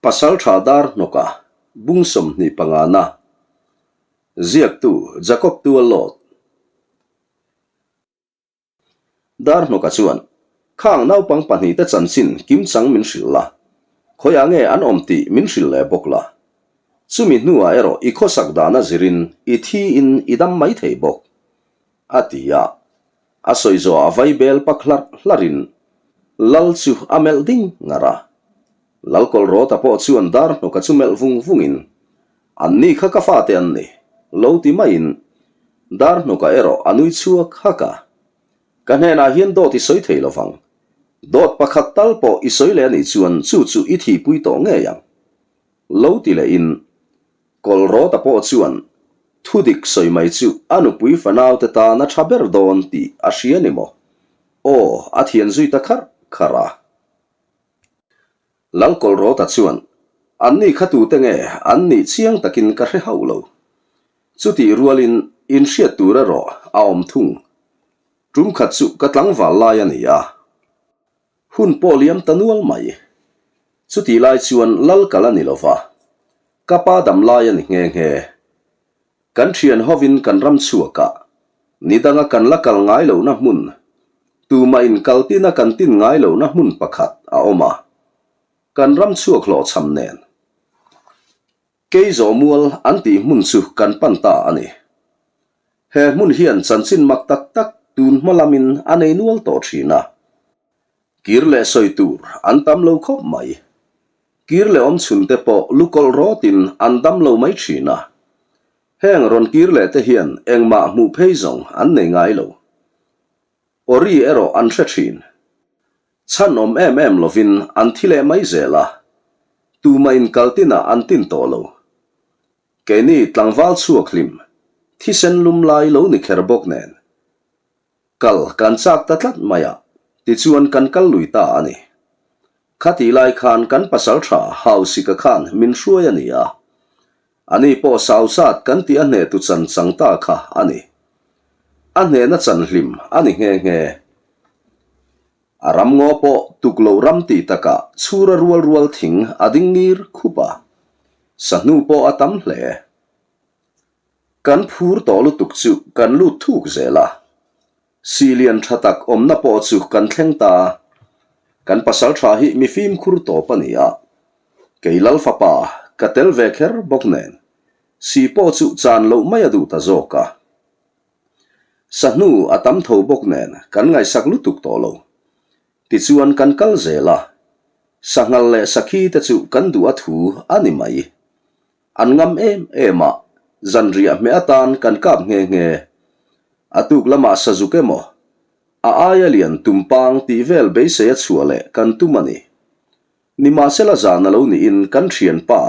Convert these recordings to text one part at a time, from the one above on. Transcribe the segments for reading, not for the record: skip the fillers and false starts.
Pasaltha dar hnawka bung 25 na ziaktu Jacob Tuallawt. Dar hnawka chuan, Khang naupang pahnihte chanchin kimchang min hrilh la, khawiah nge an awm tih min hrilh leh bawk la. Chumi hnuah erawh i khawsak dana zirin i thiin i dam mai thei bawk, a ti a. A sawi zawhah vaibel pak hlarh hlarhin Lal chu a melh ding ngar a. Lal Kawlrawta pawh chuan dar hnawka chu melh vung vungin, An ni kha ka fate an ni, lo ti maiin dar hnawka erawh a nui chhuak hak a. Ka hnenah hian dawt i sawi thei lo vang. Dawt pakhat tal pawh i sawi leh a nih chuan chu chu i thihpui tawh ngei ang, lo ti lehin Kawlrawta pawh chuan thudik sawi mai chu a nupui fanaute tan a tha ber dawn tih a hria ni maw? Aw, a thian zui ta kharh kharh a. Lal Kawlrawta chuan, Anni kha tute nge an nih chiang takin ka hre hauh lo. Chutih rualin inhriat tur erawh a awm thung. Tum khat chu ka tlangval lai a ni a. Hun pawh liam ta nual mai. Chutih lai chuan lal kal a ni lo va, ka pa dam lai a ni nghe nghe. Kan thian hovin kan ram chhuakah ni danga kan la kal ngai lohna hmun, tumah in kal tina kan tin ngai lohna hmun pakhat a awm a, kan ram chhuak hlawhchham nen. Kei zawhmual an tih hmun chu kan pan ta a ni. He hmun hian chanchin mak tak tak tun hma lamin a nei nual tawh thin a. Kir leh sawi tur an tam lo khawp mai. Kir leh awm chhun te pawh lu kawlh rawtin an dam lo mai thin a. Heng rawn kir leh te hian engmah hmuh phei zawng an nei ngai lo. Awri erawh an hre thin. Chhan awm em em lovin an thi leh mai zel a. Tumah in kal tinah an tin tawh lo. Keini tlangval chhuak hlim, thisen lum lai lo ni kher bawk nen. Kal kan chak ta tlat mai a, tichuan kan kal lui ta a ni. Khatih lai khan kan pasal tha Hausika khan min hruai a ni a. Ani pawh Sausat kan tih a hnehtu chan chang ta kha a ni. A hnehna chan hlim a ni nghe nghe. A ram ngaw pawh tuk loh ram tih takah chhura rual rual thing a ding ngir khup a. Sahnu pawh a tam hle. Kan phur tawh lutuk chu kan lut thuk zel a. Silian tha tak awmna pawh chu kan thleng ta. Kan pasal tha hi mi fimkhur tawp a ni a. Kei Lal fapa ka tel ve kher bawk nen si pawh chu chan loh mai a duh ta zawk a. Sahnu a tam tho bawk nen kan ngaihsak lutuk tawh lo. Tichuan kan kal zel a. Sanghal leh sakhi te chu kan duh a thu a ni mai. An ngam em em a, zanriah hmeh atan kan kap nghe nghe. A tuk lamah sazuk emaw, a aia lian tumpang tih vel beisei a chhuah leh kan tum a ni. Nimahsela zan a lo niin kan thianpa,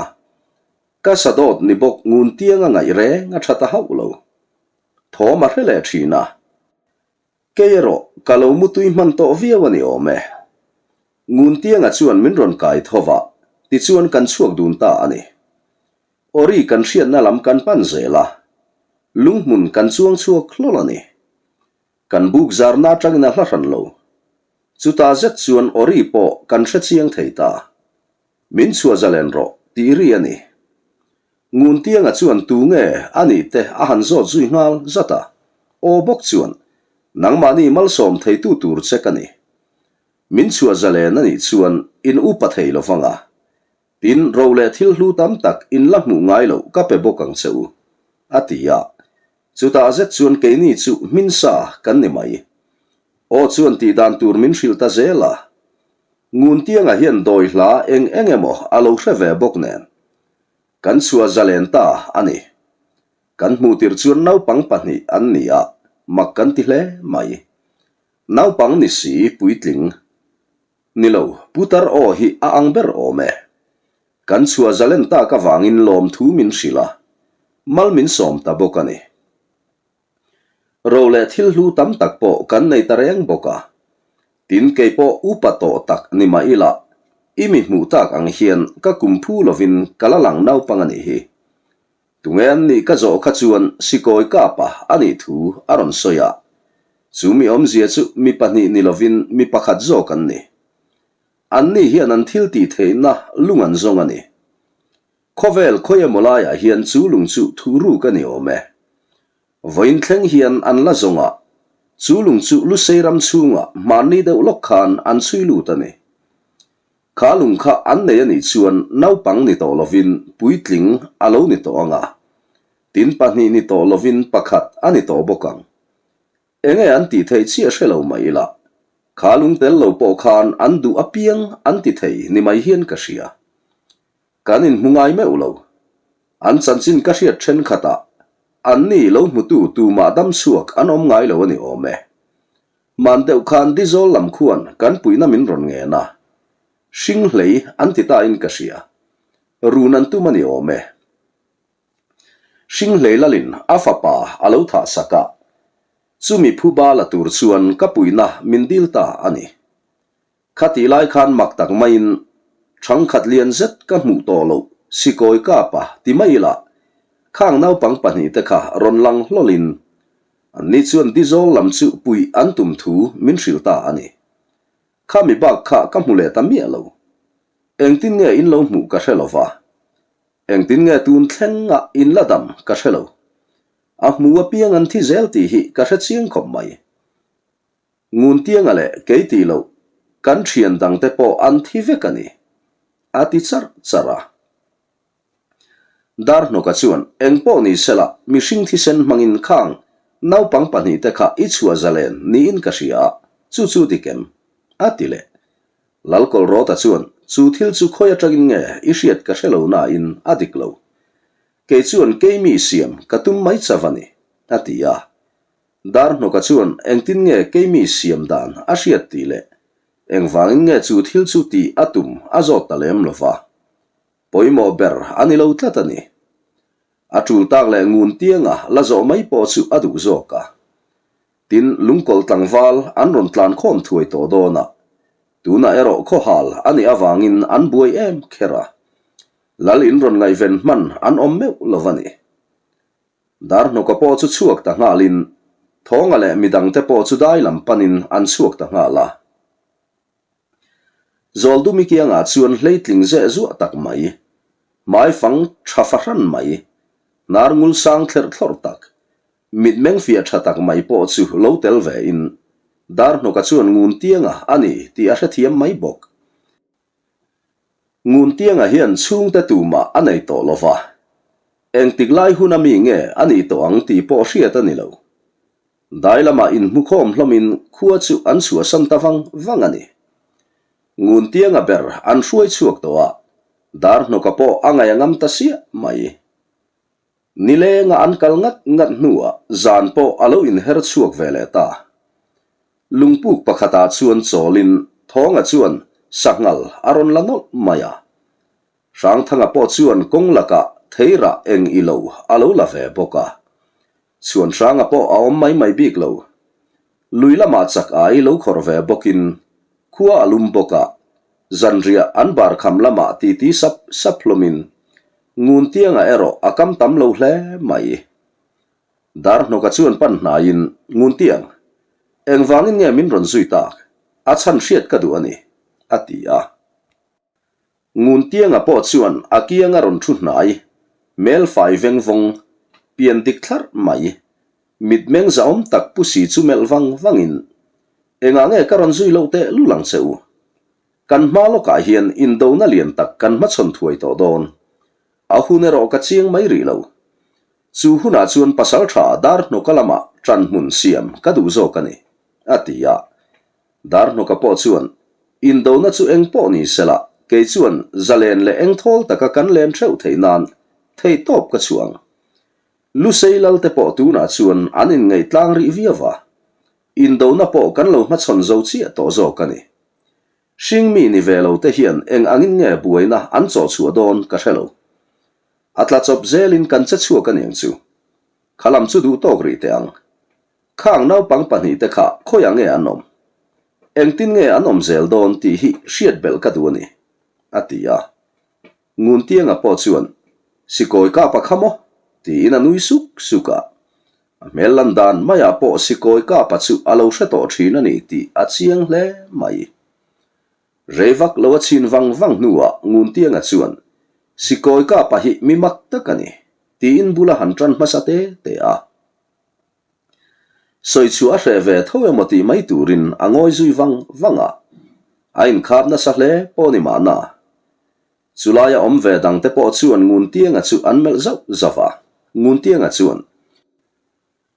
ka sadawt ni bawk ngun tiang a ngaih reng a tha ta hauh lo. Thawm a hre leh thin a. Kei erawh ka lo mutui hman tawh viau a ni awm e. Nguntianga chuan min rawn kai tho va, tichuan kan chhuak dun ta a ni. Awri kan hriatna lam kan pan zel a, lunghmun kan chuang chhuak hlawl a ni. Kan buk zarna atangin a hla hran lo. Chutah zet chuan awri pawh kan hre chiang thei ta. Min chhuah zalen rawh tih ri a ni. Nguntianga chuan tu nge a nih te a han zawt zui nghal zat a, aw bawk chuan, Nangmahni malsawm theitu tur che ka ni. Min chhuah zalen a nih chuan in upa thei lo vang a, tin ro leh thil hlu tam tak in la hmuh ngai loh ka pe bawk ang che u, a ti a. Chutah zet chuan keini chu hminsa kan ni mai. Aw chuan tih dan tur min hrilh ta zel a. Nguntianga hian dawi hla eng eng emaw a lo hre ve bawk nen. Kan chhuah zalen ta a ni. Kan hmuh tirh chuan naupang pahnih an ni a, mak kan ti hle mai. Naupang ni si puitling ni lo putar aw hi a ang ber awm e. Kan chhuah zalen tak avangin lawmthu min hrilh a, mal min sawm ta bawk a ni. Ro leh thil hlu tam tak pawh kan nei ta reng bawk a. Tin kei pawh upa tawh tak ni mah ila, i mi hmuh tak ang hian ka kum phu lovin ka la lang naupang a nih hi. Tunge an nih ka zawh kha chuan sikawi kapa a nih thu a rawn sawi a. Chu mi awmzia chu mi pahnih ni lovin mi pakhat zawk an ni. Anni hian an thil tih theihna lung an zawng a ni. Khawvel khawi emaw laiah hian chu lung chu thuhruk a ni awm e. Vawiin thleng hian an la zawng a, chu lung chu Lusei ram chhungah hmanni deuh lawk khan an chhui lut a ni. Kha lung kha an nei a nih chuan naupang ni tawh lovin puitling a lo ni tawh ang a, tin pahnih ni tawh lovin pakhat a ni tawh bawk ang. Enge an tih theih chiah hre lo mai ila, kha lung tel lo pawh khan an duh apiang an ti thei ni mai hian ka hria. Kan inhmu ngai meuh lo. An chanchin ka hriat thenkhatah anni lo hmutu tumah dam chhuak an awm ngai lo a ni awm e. Man deuh khan Dizawl lam khuan kan puihna min rawn ngen a, hring hlei an ti ta in ka hria. Run an tum a ni awm e. Hring hlei lalin a fapa a lo thah sak a, chumi phuba la tur chuan ka puihna min dil ta a ni. Khatih lai khan mak tak maiin thangkhat lian zet ka hmuh tawh loh sikawi kapa ti mai ila khang naupang pahnihte kha rawn lang hlawlin anni chuan Dizawl lam chu puih an tum thu min hrilh ta a ni. Khami bak kha ka hmu leh ta miah lo. Engtin nge in lo hmuh ka hre lo va. Engtin nge tun thlengah in la dam ka hre lo. A hmu apiang an thi zel tih hi ka hre chiang khawp mai. Nguntianga leh kei tih loh kan thian dangte pawh an thi vek a ni, a ti charh charh a. Darhnawka chuan eng pawh ni sela mihring thisen hmangin khang naupang pahnihte kha i chhuah zalen niin ka hria a, chu chu dik em? a ti leh. Lalkawlrawta chuan chu thil chu khawi atangin nge i hriat ka hre lo nain a dik lo. Kei chuan keimi siam ka tum mai chauh a ni, a ti a. Darhnawka chuan engtin nge keimi siam dan a hriat tih leh engvangin nge chu thil chu tih a tum a zawt ta lem lo va. Pawimawh ber a ni lo tlat a ni. A tul tak leh ngun tianga la zawh mai pawh chu a duh zawk a. Tin, lungkawlh tlangval an rawn tlan khawm thuai tawh dawn a. Tunah erawh khawhal a nih avangin an buai em kher a. Lal in rawn ngaihven hman an awm meuh lo va ni. Darhnawka pawh chu chhuak ta nghalin Thawnga leh midangte pawh chu dai lam panin an chhuak ta nghal a. Zawldumi kiangah chuan hleitling zeh zuah tak mai, hmaifang tha fahran mai, hnar ngul sang thlerh thlawrh tak, mitmeng fiah tha tak mai pawh chu lo tel ve in Darhnawka chuan ngun tianga a ni tih a hrethiam mai bawk. Nguntianga hian chhungte tumah a nei tawh lo va, engtik lai huna mi nge a nih tawh ang tih pawh hriat a ni lo. Dai lamah inhmukhawm hlawmin khua chu an chhuahsan ta vang vang a ni. Nguntianga ber an hruai chhuak tawh a, Darhnawka pawh a ngaih a ngam ta siah mai. Nilenga an kal ngat ngat hnuah zan pawh a lo inher chhuak ve leh ta. Lungpuk pakhatah chuan chawlin Thawnga chuan sanghal a rawn la nawlh mai a. Hrangthanga pawh chuan kawng lakah theirah eng i lo a lo la ve bawk a. Chhuanhranga pawh a awm mai mai bik lo. Lui lamah chak ai lo khawrh ve bawkin khua a lum bawk a, zanriah an barkham lamah titi sap sap hlawmin Nguntianga erawh a kam tam lo hle mai. Darhnawka chuan pan hnaiin, Nguntiang, engvangin nge min rawn zui tak? A chhan hriat ka duh a ni, a ti a. Nguntianga pawh chuan a kianga rawn thu hnai, hmel fai veng vawng, pian dik thlarh mai, mitmeng zahawm tak pu si chu melh vang vangin, Engah nge ka rawn zui loh teh lul ang che u? Kan hma lawkah hian indona lian tak kan hmachhawn thuai tawh dawn. A hun erawh ka chiang mai rih lo. Chu hunah chuan pasaltha Darhnawka lamah ṭanhmun siam ka duh zawk a ni, a ti a. Darhnawka pawh chuan, Indona chu eng pawh ni sela, kei chuan zalen leh engthawl taka kan len theuh theih nan theihtawp ka chhuah ang. Lusei lalte pawh tunah chuan an inngaih tlang rih viau va, Indona pawh kan lo hmachhawn zo chiah tawh zawk a ni. Hringmi ni ve lo te hian eng angin nge buaina an chawh chhuah dawn ka hre lo. A tla chawp zelin kan che chhuak a niang chu. Kha lam chu duh tawk rih teh ang. Khang naupang pahnihte kha khawiah nge an awm? Engtin nge an awm zel dawn tih hi hriat belh ka duh a ni, a ti a. Nguntianga pawh chuan, Sikawi kapa kha maw? tiin a nui suk suk a. A hmel lan dan maiah pawh sikawi kapa chu a lo hre tawh thin a ni tih a chiang hle mai. Rei vak lo a chhin vang vang hnuah Nguntianga chuan, Sikawi kapa hi mi mak tak a ni, tiin bula han tan hmasa te te a. Sawi chhuah a hreh ve tho emaw tih mai turin a ngawi zui vang vang a. A inkhap nasa hle pawh ni mahna. Chulaia awm ve dangte pawh chuan Nguntianga chu an melh zauh zauh a. Nguntianga chuan,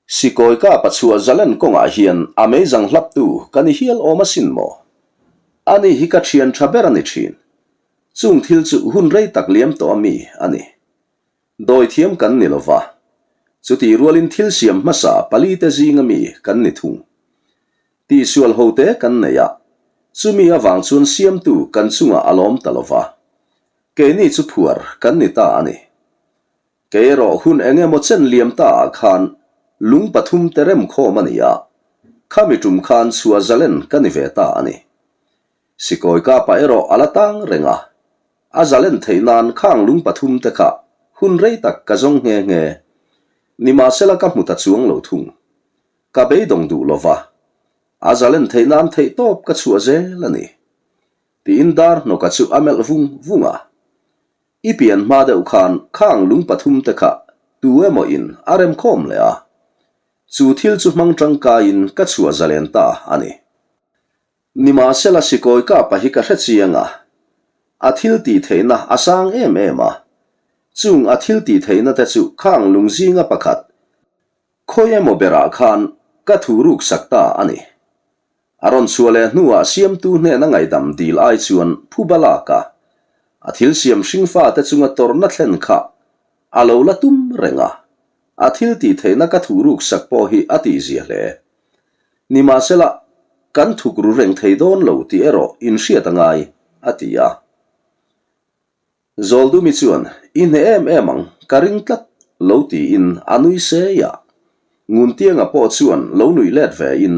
Sikawi kapa chhuah zalen kawngah hian a meizang hlaptu ka ni hial awm asin maw? Ani hi ka thian tha ber a ni thin. Chung thil chu hun rei tak liam tawh a mi a ni. Dawi thiam kan ni lo va. Chutih rualin thil siam hmasa palite zinga mi kan ni thung. Tihsual hote kan nei a, chumi avang chuan siamtu kan chungah a lawm ta lo va. Keini chu phuar kan ni ta a ni. Kei erawh hun eng emaw chen liam ta ah khan lung pathum te rem khawm a ni a, khami tum khan chhuah zalen ka ni ve ta a ni. Sikawi kapa erawh a la tang reng a, a zalen theih nan khang lung pathum te kha hun rei tak ka zawng nghe nghe. Nimahsela ka hmu ta chuang lo thung. Ka beidawng duh lo va, a zalen theih nan theihtawp ka chhuah zel a ni. Tiin dar hnawka chu a melh vung vung a. I pian hma deuh khan khang lung pathum te kha tu emaw in a rem khawm leh a, chu thil chu hmang tangkaiin ka chhuah zalen ta a ni. Nimahsela sikawi kapa hi ka hre chiang a, a thil tih theihna a sang em em a, chung a thil tih theihna te chu khang lung zinga pakhat khawi emaw berah khan ka thu ruk sak ta a ni. A rawn chhuah leh hnuah siamtu hnena ngaihdam dil ai chuan phuba lak a, a thil siam hringfate chunga tawrhna thlen kha a lo la tum reng a, a thil tih theihna ka thuh ruk sak pawh hi a tihzia hle. Nimahsela, kan thuk ru reng thei dawn lo tih erawh inhriat a ngai, a ti a. Zawldumi chuan, I hneh em em ang, ka ring tlat, lo tiin a nui sei a. Nguntianga pawh chuan lo nuih let ve in,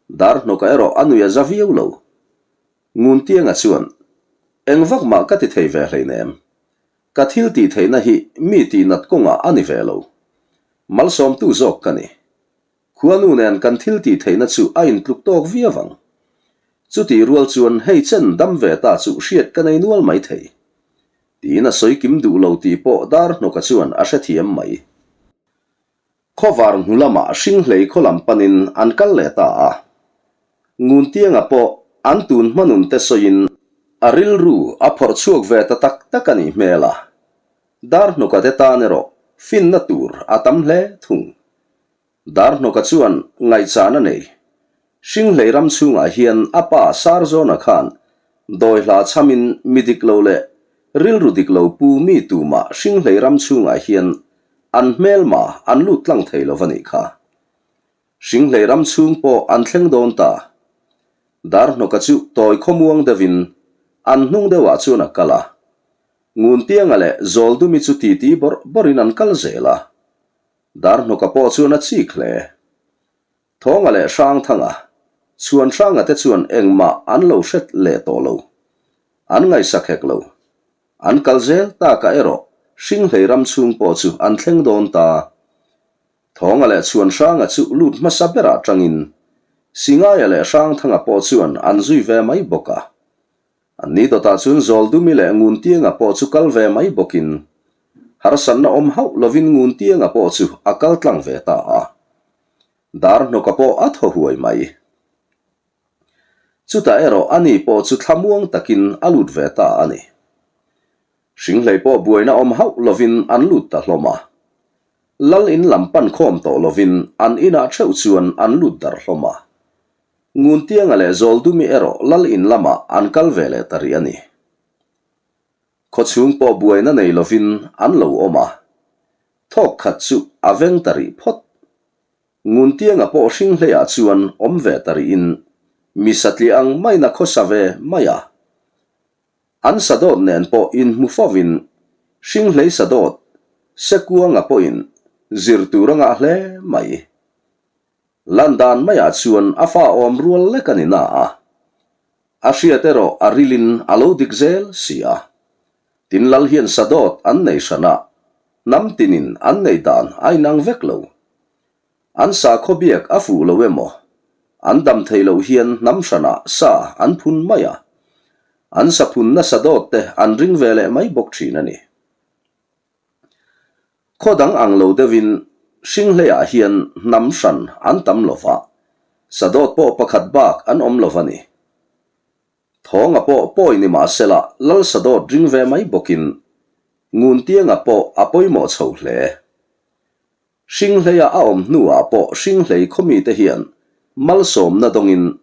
Darhnawka erawh a nui a za viau lo. Nguntianga chuan, Eng vak mah ka ti thei ve hleinem. Ka thil tih theihna hi mi tihnat kawngah a ni ve lo. Malsawmtu zawk ka ni. Khuanu nen kan thil tih theihna chu a intluk tawk viau ang. Chutih rual chuan hei chen dam ve ta chu hriat ka nei nual mai thei. Tiin a sawi kim duh lo tih pawh dar hnawka chuan a hrethiam mai. Khawvar hnu lamah Hringhlei khaw lam panin an kal leh ta a. Nguntianga pawh an tun hmanun te sawiin a rilru a phawrh chhuak ve ta tak tak a nih hmel a. Dar hnawka te tan erawh finna tur a tam hle thung. Darhnawka chuan ngaihchan a nei. Hringhlei ram chhungah hian a pa Sarzawna khan dawi hla chhamin mi dik lo leh rilru dik lo pu mi tumah Hringhlei ram chhungah hian an hmelma an lut tlang thei lo va nih kha. Hringhlei ram chhung pawh an thleng dawn ta. Darhnawka chu tawi khawmuang deuhin an hnung deuhah chuan a kal a. Nguntianga leh Zawldumi chu titi bawrh bawrhin an kal zel a. Darhnawka pawh chuan a chik hle. Thawnga leh Hrangthanga, Chhuanhranga te chuan engmah an lo hret leh tawh lo. An ngaihsak hek lo. An kal zel takah erawh Hringhlei ram chhung pawh chu an thleng dawn ta. Thawnga leh Chhuanhranga chu lut hmasa berah tangin Singaia leh Hrangthanga pawh chuan an zui ve mai bawk a. An ni dawtah chuan Zawldumi leh Nguntianga pawh chu kal ve mai bawkin harsatna awm hauh lovin Nguntianga pawh chu a kal tlang ve ta a. Darhnawka pawh a thaw huai mai. Chutah erawh ani pawh chu thlamuang takin a lut ve ta a ni. Hringhlei pawh buaina awm hauh lovin an lut ta hlawm a. Lal in lam pan khawm tawh lovin an inah theuh chuan an lut darh hlawm a. Nguntianga leh Zawldumi erawh lal in lamah an kal ve leh ta rih a ni. Khawchhung pawh buaina nei lovin an lo awm a, thawk khat chu a veng ta rih phawt. Nguntianga pawh Hringhleiah chuan awm ve ta rihin mi satliah ang maina khawsa ve mai a. An sadawt nen pawh inhmu fovin Hringhlei sadawt Sekuanga pawhin zir tur a ngah hle mai. Lan dan maiah chuan a fa awm rual lek a ni na a, a hriat erawh a rilin a lo dik zel si a. Tin lal hian sadawt an nei hran a, hnam tinin an nei dan a inang vek lo. An sakhaw biak a fuh lo emaw, an dam theih loh hian hnam hranah sa an phun mai a. An saphun nasa dawt te an ring ve leh mai bawk thin a ni. Khaw dang ang lo deuhin Hringhleiah hian hnam hran an tam lo va, sadawt pawh pakhat bak an awm lo va ni. Thawnga pawh pawi ni mahsela Lal sadawt ring ve mai bawkin Nguntianga pawh a pawimawh chho hle. Hringhleia a awm hnuah pawh Hringhlei khawmite hian malsawmna dawngin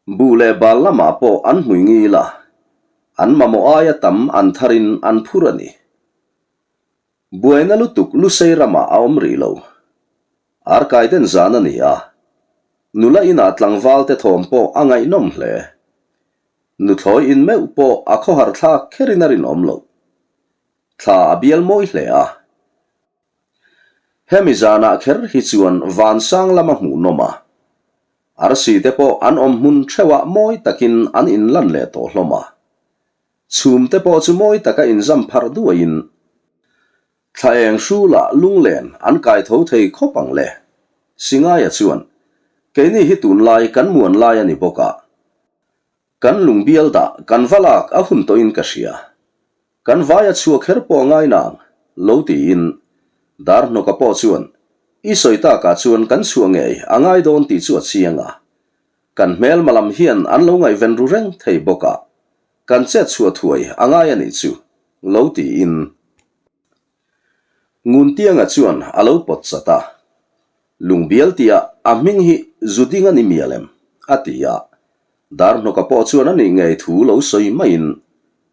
buh leh bal lamah pawh an hmui ngil a, an mamawh aia tam an tharin an phur a ni. Buaina lutuk Lusei ramah a awm rih lo. Arkaiden zan a ni a, nula inah tlangvalte thawm pawh a ngaihnawm hle. Nuthlawi in meuh pawh a khawhar thlak kherin a rinawm loh. Thla a bial mawi hle a. Hemi zanah kher hi chuan vansang lama hmuhnawm a, arsi te pawh an awm hmun theuhah mawi takin an inlan leh tawh hlawm a. Chhum te pawh chu mawi taka inzam pharh duaiin thla eng hrulah lunglen an kai tho thei khawp ang le. Singaia chuan, Keini hi tunlai kan muan lai a ni bawk a, Kan lungbial dah kan va lak a hun tawhin ka hria. Kan vai a chhuak her pawh a ngai nang, lo tiin Darhnawka pawh chuan i sawi takah chuan kan chhuah ngei a ngai dawn tih chu a chiang a. Kan hmelma lam hian an lo ngaihven ru reng thei bawk a, kan chet chhuah thuai a ngai a nih chu, lo tiin. Nguntianga chuan a lo pawt chat a, Lungbial tia a hming hi Zuding a ni mial em? a ti a. Darhnawka pawh chuan a nih ngei thu lo sawi maiin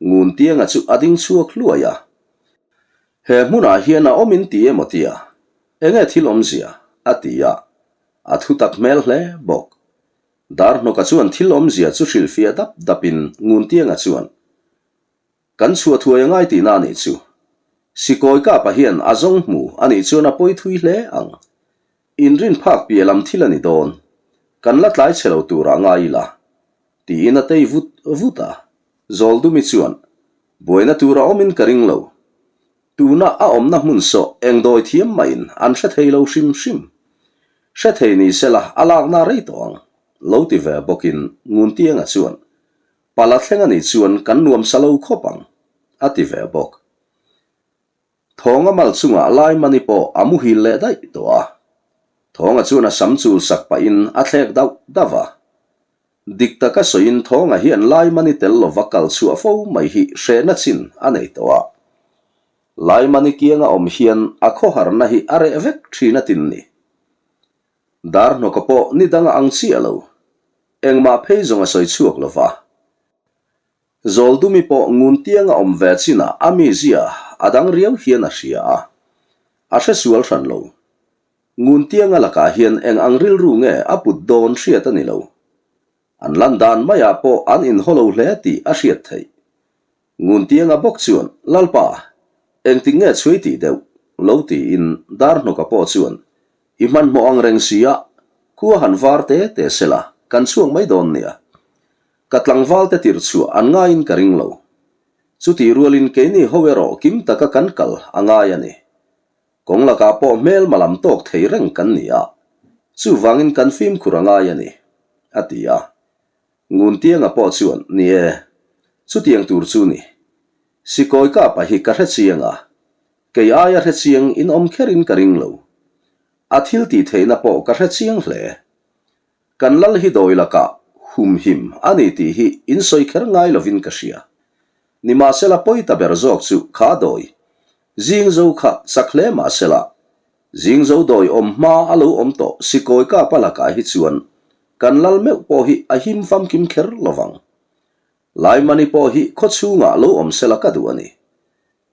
Nguntianga chu a ding chhuak hluai a. He hmunah hian a awm in ti emaw tia? Enge thil awmzia? a ti a. A thu tak hmel hle bawk. Darhnawka chuan thil awmzia chu hrilhfiah dap dapin Nguntianga chuan, Kan chhuah thuai a ngai tihna a nih chu. Sikawi kapa hian a zawng hmu a nih chuan a pawi thui hle ang. Inrin phak piah lam thil a ni dawn. Kan la tlai chhe lo turah ngai ila. Tiin a tei vut vut a. Zawldumi chuan, Buaina tur a awmin ka ring lo. Tuna a awmna hmun sawh eng dawi thiam mahin an hre thei lo hrim hrim. Hre thei ni sela a lakna rei tawh ang. Lo ti ve bawkin Nguntianga chuan, Pala thleng a nih chuan kan nuam sa lo khawp ang, a ti ve bawk. Thawnga mal chungah Laimani pawh a muhil leh daih tawh a. Thawnga chuan a sam chul sak pahin a thlek dauh dauh a. Dik taka sawiin Thawnga hian Laimani tel lova kal chhuah fo mai hi hrehna chin a nei tawh a. Laimani kianga awm hian a khawharna hi a reh vek thin a tin ni. Darhnawka pawh ni danga ang chiah lo. Engmah phei zawng a sawi chhuak lo va. Zawldumi pawh ngun tianga awm ve chinah a mizia a dang riau hian a hria a. A hre sual hran lo. Ngun tianga lakah hian eng ang rilru nge a put dawn hriat a ni lo. An lan dan maiah pawh an inhaw lo hle tih a hriat theih. Nguntianga bawk chuan, Lalpa, engtik nge chhui tih deuh? lo tiin Darhnawka pawh chuan, I hmanhmawh ang reng si a, khua han var te te se la, kan chhuak mai dawn nia. Ka tlangvalte tirh chhuah an ngaiin ka ring lo. Chutih rualin keini ho erawh kim taka kan kal a ngai a ni. Kawng lakah pawh hmelma lam tawk thei reng kan ni a, chuvangin kan fimkhur a ngai a ni, a ti a. Nguntianga pawh chuan, Ni e, chutiang tur chu ni. Sikawi kapa hi ka hre chiang a, kei aia hre chiang in awm kherin ka ring lo. A thil tih theihna pawh ka hre chiang hle. Kan lal hi dawi lakah humhim a ni tih hi in sawi kher ngai lovin ka hria. Nimahsela pawi ta ber zawk chu kha dawi. Zing zo kha chak hle mahsela Zing zo dawi awm hma a lo awm tawh Sikawi kapa lakah hi chuan kan lal meuh pawh hi a him famkim kher lovang. Laimani pawh hi khaw chhungah lo awm sela ka duh a ni.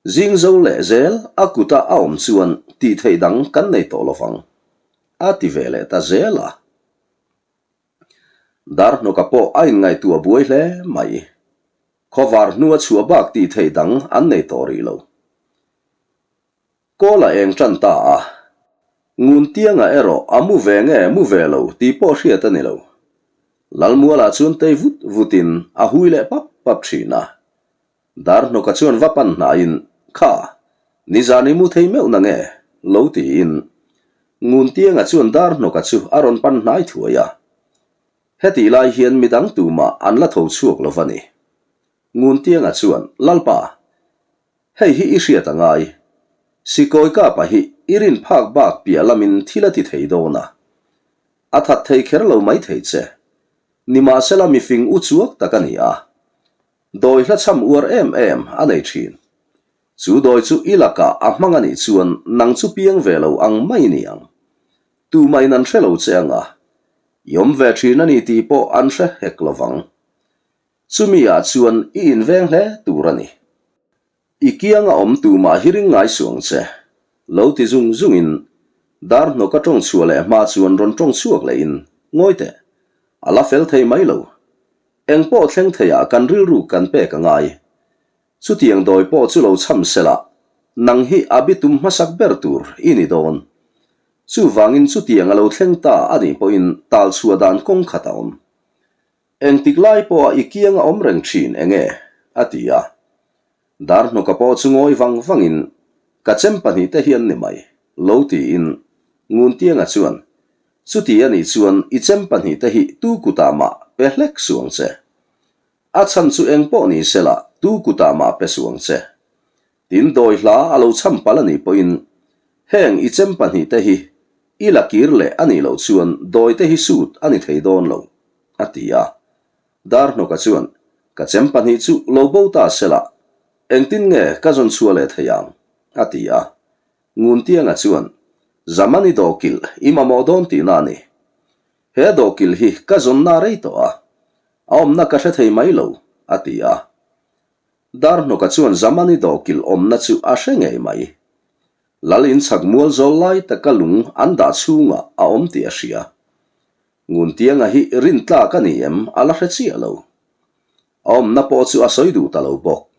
Zing zo leh zel a kuta a awm chuan tih theih dang kan nei tawh lovang. A ti ve leh ta zel a. Darhnawka pawh a inngaihtuah buai hle mai. Khawvar hnua chhuah bak tih theih dang an nei tawh rih lo. Kawl a eng tan ta a. Nguntianga erawh a mu ve nge mu ve lo tih pawh hriat a ni lo. Lalmualah chuan tei vut vutin a hui leh pap pap thin a. Darhnawka chuan va pan hnaiin, Kha, nizan i mu thei meuh na nge? lo tiin Nguntianga chuan Darhnawka chu a rawn pan hnai thuai a. Hetih lai hian midang tumah an la tho chhuak lo va ni. Nguntianga chuan, Lalpa, hei hi i hriat a ngai. Sikawi kapa hi i rin phak bak piah lamin thil a ti thei dawn a. A that thei kher lo mai thei che. Nimahsela mifing u chuak tak a ni a. Dawi hla chham uar em em a nei thin. Chu dawi chu i lakah a hmang a nih chuan nang chu piang ve lo ang mai ni ang. Tumahin an hre lo che ang a, i awm ve thin a ni tih pawh an hre hek lo vang. Chumi ah chuan i inveng hle tur a ni. I kianga awm tumah hi ring ngai suh ang che. Lo ti zung zungin dar hnawk a tawng chhuah leh hma chuan rawn tawng chhuak lehin, Ngawi teh, a la fel thei mai lo. Eng pawh thleng theiah kan rilru kan pek a ngai. Chutiang dawi pawh chu lo chham sela, nang hi a bitum hmasak ber tur i ni dawn. Chuvangin chutiang a lo thleng ta a nih pawhin tal chhuah dan kawng khat a awm. Engtik lai pawha i kiang a awm reng thin eng e? a ti a. Darhnawka pawh chu ngawi vang vangin, Ka chem pahnihte hi an ni mai, lo tiin Nguntianga chuan, Chuti a nih chuan i chem pahnihte hi tu kutah mah pe hlek suh ang che. A chhan chu eng pawh ni sela tu kutah mah pe suh ang che. Tin dawi hla a lo chham palh a nih pawhin heng i chem pahnihte hi i la kir leh a nih loh chuan dawite hi sut a ni thei dawn lo, a ti a. Darhnawka chuan, Ka chem pahnih chu lo bo ta sela, engtin nge ka zawn chhuah leh thei ang? a ti a. Nguntianga chuan, Zamani dawhkilh i mamawh dawn tihna a ni. He dawhkilh hi ka zawnna rei tawh a, a awmna ka hre thei mai lo, a ti a. Darhnawka chuan Zamani dawhkilh awmna chu a hre ngei mai. Lal inchhak mual zawl lai taka lung an dah chhungah a awm tih a hria. Nguntianga hi rintlak a ni em a la hre chiah lo. A awmna pawh chu a sawi duh ta lo bawk.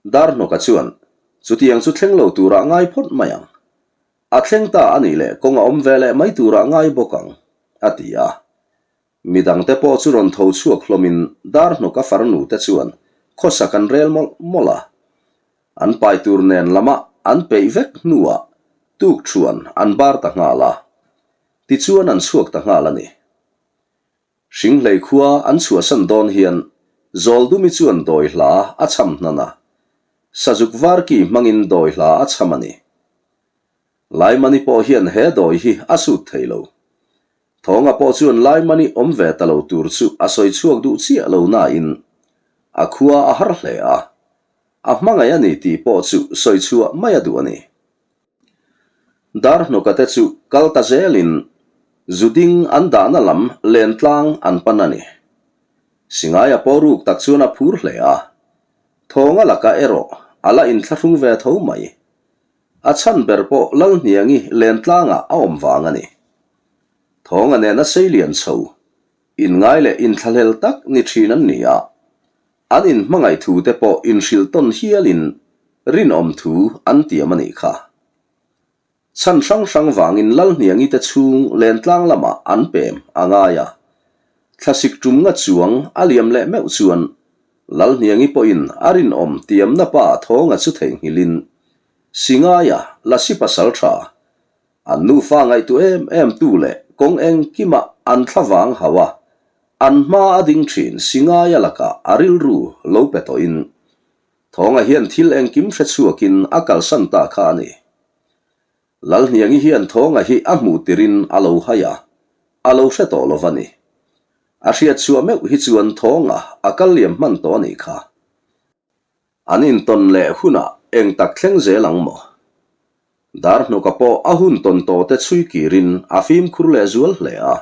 Darhnawka chuan, Chutiang chu thleng lo turah ngai phawt mai ang. A thleng ta a nih leh kawng a awm ve leh mai turah ngai bawk ang, a ti a. Mi dangte pawh chu rawn tho chhuak hlawmin Darhnawka farnu te chuan khawsak an rel mawlh mawlh a. An pai tur nen lama an peih vek hnuah tuk thuan an bar ta nghal a. Tichuan an chhuak ta nghal a ni. Hringhlei khua an chhuahsan dawn hian Zawldumi chuan dawi hla a chham hnan a. Sazuk varki hmangin dawi hla a chham a ni. Laimani pawh hian he dawi hi a sut thei lo. Thawnga pawh chuan Laimani awm ve ta lo tur chu a sawi chhuak duh chiah lo nain a khua a har hle a, a hmangaih a ni tih pawh chu sawi chhuah mai a duh a ni. Darhnawka te chu kal ta zelin zuding an dahna lam lentlang an pan a ni. Singaia pawh ruk tak chuan a phur hle a, Thawnga lakah erawh a la inthlahrung ve tho mai. A chhan ber pawh Lalhniangi lentlangah a awm vang a ni. Thawnga nena seilian chho, inngai leh inthlahlel tak ni thin an ni a, an inhmangaih thu te pawh inhrilh tawn hialin rinawm thu an tiam a nih kha. Chhan hrang hrang vangin Lalhniangi te chhung lentlang lamah an pem a ngai a, thlasik tum nga chuang a liam leh meuh chuan Lalhniangi pawhin a rinawm tiamna pa Thawnga chu theihnghilhin Singaia Lasi pasal tha An nufa ngaihtuah em em tu leh kawng engkima an thlavang hauh a, an hma a ding thin Singaia lakah a rilru lo pe tawhin Thawnga hian thil engkim hre chhuakin a kalsan ta kha a ni. Lalhniangi hian Thawnga hi a hmuh tirin a lo hai a, a lo hre tawh lo va ni. A hriat chhuah meuh hi chuan Thawnga a kal liam hman tawh a nih kha. An intawn leh hunah eng tak thleng zel ang maw? Darhnawka pawh a hun tawn tawh te chhui kirin a fimkhur leh zual hle a.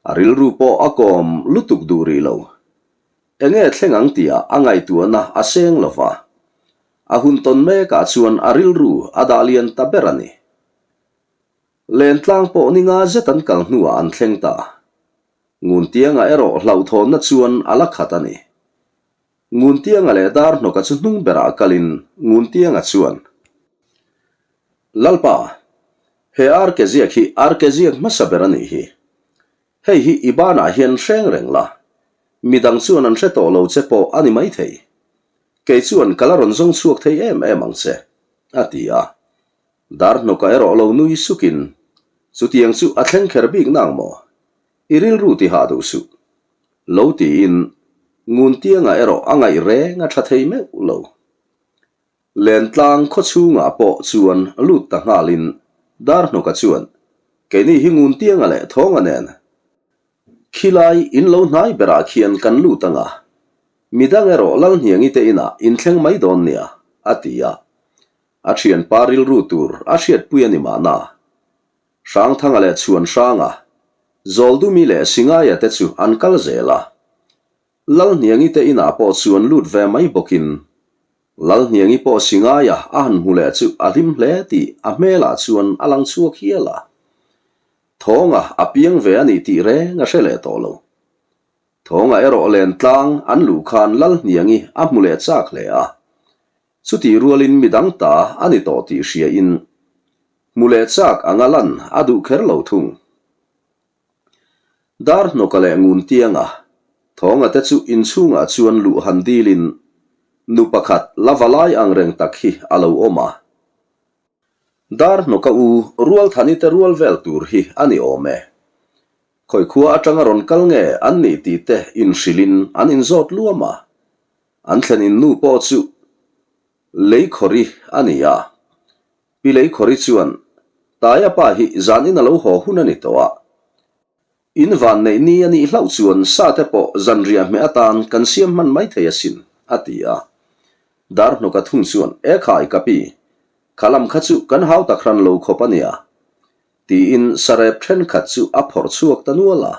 A rilru pawh a kawm lutuk duh rih lo. Enge thleng ang tihah a ngaihtuahna a seng lo va. A hun tawn mekah chuan a rilru a dah lian ta ber a ni. Lentlang pawh ni nga zet an kal hnuah an thleng ta. Nguntianga erawh hlauhthawnna chuan a la khat a ni. Nguntianga leh Darhnawka chu hnung berah kalin Nguntianga chuan, Lalpa, he arke ziak hi arke ziak hmasa ber a nih hi. Hei hi i banah hian hreng reng la, midang chuan an hre tawh lo che pawh a ni maithei. Kei chuan ka la rawn zawng chhuak thei em em ang che, a ti a. Darhnawka erawh lo nui sukin, Chutiang chu a thleng kher bik nang maw? I rilru ti hah duh suh. Lo tiin. Nguntianga erawh a ngaih reng a tha thei meuh lo. Lentlang khaw chhungah pawh chuan lut ta nghalin Darhnawka chuan, Keini hi Nguntianga leh Thawnga nen khilai in lo hnai berah khian kan lut ang a, midang erawh Lalhniangi te inah inthleng mai dawn nia, a ti a. A thianpa rilru tur a hriatpui a ni mahna. Hrangthanga leh Chhuanhranga, Zawldumi leh Singaia te chu an kal zel a. Lalhniangi te inah pawh chuan lut ve mai bawkin Lalhniangi pawh Singaia a han hmu leh chu a hlim hle tih a hmelah chuan a lang chhuak hial a. Thawnga a piang ve a nih tih reng a hre leh tawh lo. Thawnga erawh len tlang an luh khan Lalhniangi a hmu leh chak hle a. Chutih rualin midang ta a ni tawh tih hriain hmu leh chak anga lan a duh kher lo thung. Darhnawka leh Nguntianga Thawnga te chu inchhungah chuan luh han dilin nu pakhat la va lai ang reng tak hi a lo awm a. Darhnawka u Rualthani te rual vel tur hi a ni awm e. Khawi khua atanga rawn kal nge an nih tih te inhrilhin an inzawt luam a. An thlen in nu pawh chu Leikhawri a ni a. Pi Leikhawri chuan, Taia pa hi zan in a lo haw hun a ni tawh a. In van neih ni a nih hlauh chuan sa te pawh zanriah hmeh atan kan siam hman mai thei asin, a ti a. Darhnawka thung chuan, E khai ka pi, kha lam kha chu kan hau tak hran lo khawp a nia, tiin sarep thenkhat chu a phawrh chhuak ta nual a.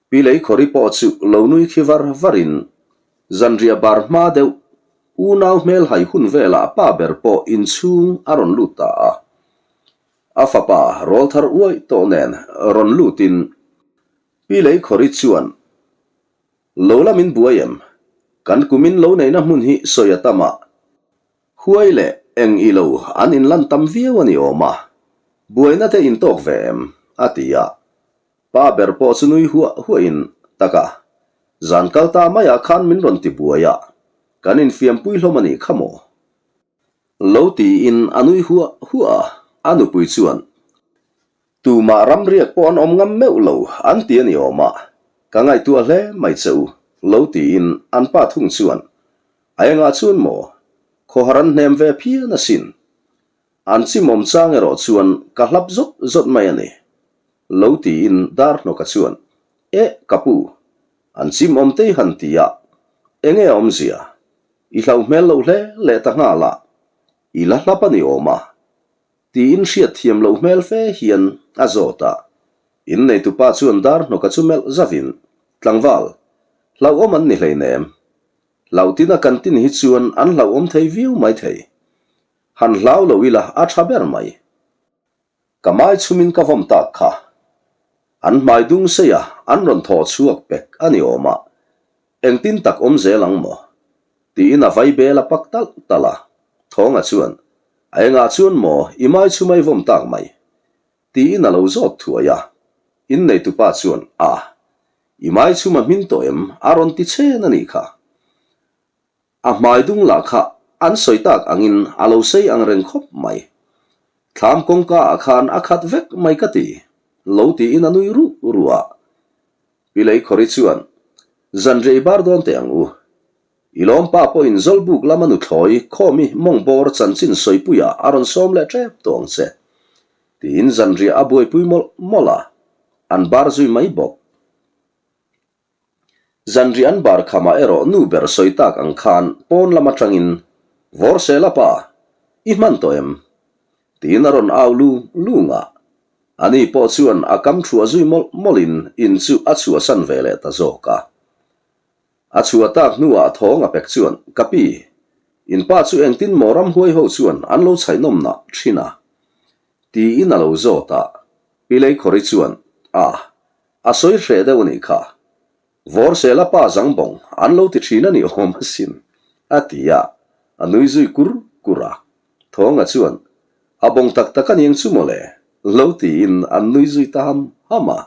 Pi Leikhawri pawh chu lo nui khi var varin zanriah bar hma deuh unau hmel hai hun velah pa ber pawh inchhung a rawn lut ta a. A fapa rawlthar uai tawh nen rawn lutin Pi Leikhawri chuan, Lo la min buai em? Kan kumin lo neihna hmun hi sawi a tam a, Huai leh eng i lo an inlan tam viau a ni awm a, buaina te intawk ve em? a ti a. Pa ber pawh chu nui huah huahin, Taka, zan kal ta maiah khan min rawn ti buai a, kan infiampui hlawm a nih kha maw? Lo tiin a nui huah huah a, a nupui chuan, Tumah ramriak pawh an awm ngam meuh lo an ti a ni awm a, ka ngaihtuah hle mai che u, lo tiin an pa thung chuan, A engah chuan maw? Khawhar an hnem ve phian asin. An chimawm chang erawh chuan ka hlap zawt zawt mai a ni. Lo tiin Darhnawka chuan, Eh, ka pu, an chimawm tei han ti a, enge a awmzia? I hlauh hmel loh hle leh ta nghal a, i la hlap a ni awm a. Tiin hriat thiam loh hmel fe hian a zawt a. Inneitupa chuan Darhnawka chu melh zavin, Tlangval, hlauhawm an ni hleinem. Hlauhtina kan tin hi chuan an hlauhawm thei viau mai thei. Han hlau lo ila a tha ber mai. Ka mai chhumin ka vawm tak kha. An hmai dung sei a, an rawn thaw chhuak pek a ni awm a. Engtin tak awm zel ang maw? Tiin a vai bel a pak talh talh a. Thawnga chuan, A engah chuan maw i mai chhum ai vawm tak mai? Tiin a lo zawt thuai a. Inneitupa chuan, A, i mai chhum a hmin tawh em? A rawn ti chen a nih kha. A hmai dung lah kha an sawi tak angin a lo sei ang reng khawp mai. Thlam kawngka ah khan a khat vek mai ka ti, lo tiin a nui ruh ruh a. Pi Leikhawri chuan, Zanriah i bar dawn teh ang u. I lawmpa pawhin Zawlbuk lama nuthlawi khawmi mawng bawr chanchin sawipuiah a rawn sawm leh tep tawh ang che, tiin zanriah a buaipui mawlh mawlh a, an bar zui mai bawk. Zanriah an bar khamah erawh nu ber sawi tak ang khan pawn lam atangin, Vawrsela pa, i hman tawh em? Tiin a rawn au lung lung a. Ani pawh chuan a kam thuah zui mawlh mawlhin in chu a chhuahsan ve leh ta zawk a. A chhuah tak hnuah thawng a pek chuan, Ka pi, in pa chu engtin maw ramhuai ho chuan an lo chhaihnawm nah thin a? Tiin a lo zawt a. Pi Leikhawri chuan, A, A sawi hreh deuh a nih kha. Vawrsela pa zang bawng an lo ti thin a ni awm asin, a ti a, a nui zui kur kur a. Thawnga chuan, A bawng tak tak a niang chu mawle, lo tiin an nui zui ta ham ham a.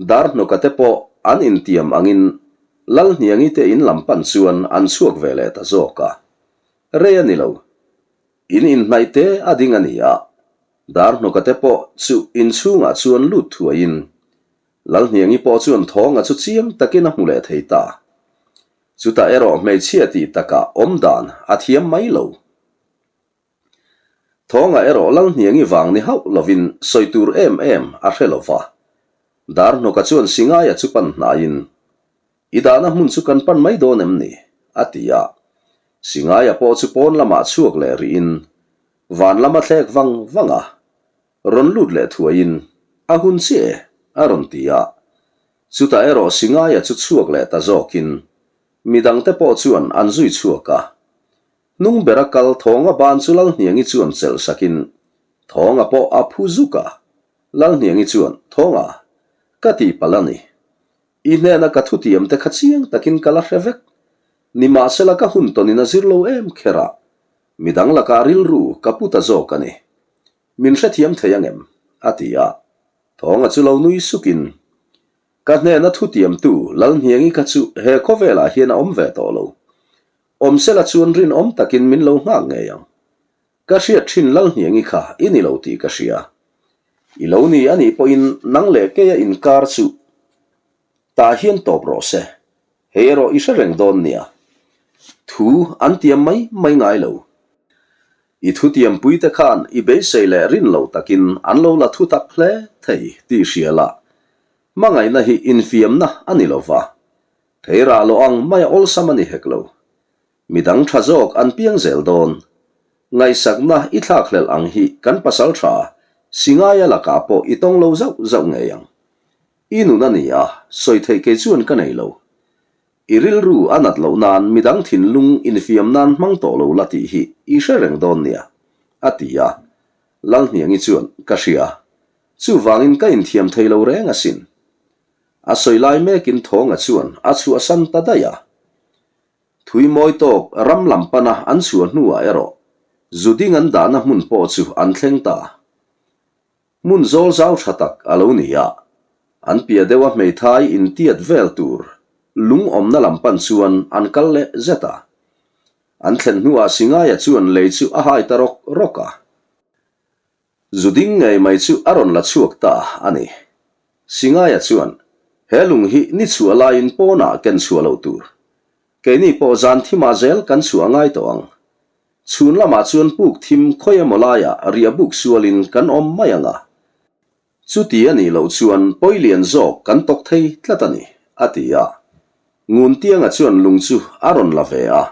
Darhnawka te pawh an intiam angin Lalhniangi te in lam pan chuan an chhuak ve leh ta zawk a. Rei a ni lo. In inhnaih te a ding a ni a, Darhnawka te pawh chu inchhungah chuan lut thuaiin. Lalhniangi pawh chuan Thawnga chu chiang takin a hmu leh thei ta. Chutah erawh hmeichhia tih takah awm dan a thiam mai lo. Thawnga erawh Lalhniangi vang ni hauh lovin sawi tur em em a hre lo va. Darhnawka chuan Singaia chu pan hnaiin, I dahna hmun chu kan pan mai dawn em ni? a ti a. Singaia pawh chu pawn lamah chhuak leh rihin van lama thlek vang vang a. Rawn lut leh thuaiin, A hun chiah e, a rawn ti a. Chutah erawh Singaia chu chhuak leh ta zawkin midangte pawh chuan an zui chhuak a. Hnung bera kal Thawnga ban chu Lalhniangi chuan chelh sakin Thawnga pawh a phu zuk a. Lalhniangi chuan, Thawnga, ka tihpalh a ni. I hnena ka thutiam te kha chiang takin ka la hre vek. Nimahsela ka hun tawnin a zir lo em kher a, midang lakah rilru ka pu ta zawk a ni. Min hrethiam thei angem? a ti a. Thawnga chu lo nui sukin, Ka hnena thutiamtu Lalhniangi kha chu he khawvelah hian a awm ve tawh lo. Awmsela chuan rinawm takin min lo nghak ngei ang. Ka hriat thin Lalhniangi kha i ni lo tih ka hria. I lo ni a nih pawhin nang leh keia inkar chu tah hian tawp rawh se. Hei erawh i hre reng dawn nia. Thu an tiam mai mai ngai lo. I thutiampuite khan i beisei leh rin lo takin an lo la thu tak hle thei tih hria la. Hmangaihna hi infiamna a ni lo va. Thei rah loh ang mai a awlsam a ni hek lo. Midang tha zawk an piang zel dawn. Ngaihsakna i thlakhlelh ang hi kan pasal tha Singaia lakah pawh i tawng lo zauh zauh ngei ang. I nun a ni a, sawi theih kei chuan ka nei lo. I rilru a nat loh nan midang thinlung infiam nan hmang tawh lo la tih hi i hre reng dawn nia, a ti a. Lalhniangi chuan, Ka hria. Chuvangin ka inthiam thei lo reng asin. A sawi lai mekin Thawnga chuan a chhuahsan ta daih a. Thui mawi tawk ram lam pana an chhuah hnuah erawh zuding an dahna hmun pawh chu an thleng ta. Hmun zawl zau tha tak a lo ni a, an piah deuha hmeithai intiat vel tur lung awmna lam pan chuan an kal leh zet a. An thlen hnuah Singaia chuan lei chu a hai ta rawk rawk a. Zuding ngei mai chu a rawn la chhuak ta a ni. Singaia chuan, He lung hi ni chhuah laiin pawnah ken chhuah loh tur. Keini pawh zan thimah zel kan chhuah ngai tawh ang. Chhun lamah chuan puk thim khawi emaw laiah riah buk sualin kan awm mai ang a. Chuti a nih loh chuan pawi lian zawk kan tawk thei tlat a ni, a ti a. Nguntianga chuan lung chu a rawn la ve a.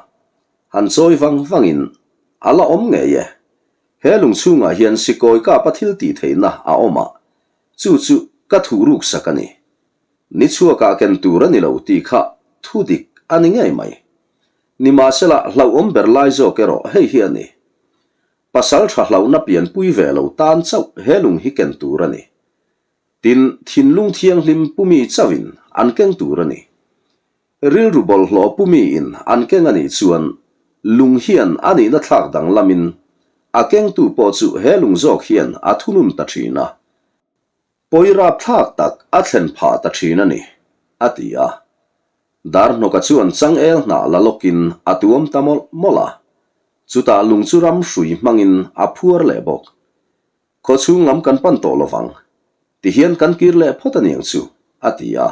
Han chawi vang vangin, A la awm ngei e. He lung chhungah hian sikawi kapa thil tih theihna a awm a, chu chu ka thuh ruk sak a ni. Ni chhuakah ken tur a ni lo tih kha thu dik a ni ngei mai. Nimahsela hlauhawm ber lai zawk erawh hei hi a ni. Pasal tha hlauhna pianpui ve lo tan chauh he lung hi ken tur a ni. Tin, thinlung thianghlim pumi chauhin an keng tur a ni. Rilru bawlhhlawh pumiin an keng a nih chuan lung hian a nihna thlak danglamin a kengtu pawh chu he lung zawk hian a thunun ta thin a, pawi rapthlak tak a thlen phah ta thin a ni, a ti a. Darhnawka chuan changel hnah la lawkin a tuam ta mawlh mawlh a, chutah lung chu ram hrui hmangin a phuar leh bawk. Khaw chhung lam kan pan tawh lovang. Tihian kan kir leh phawt a niang chu, a ti a.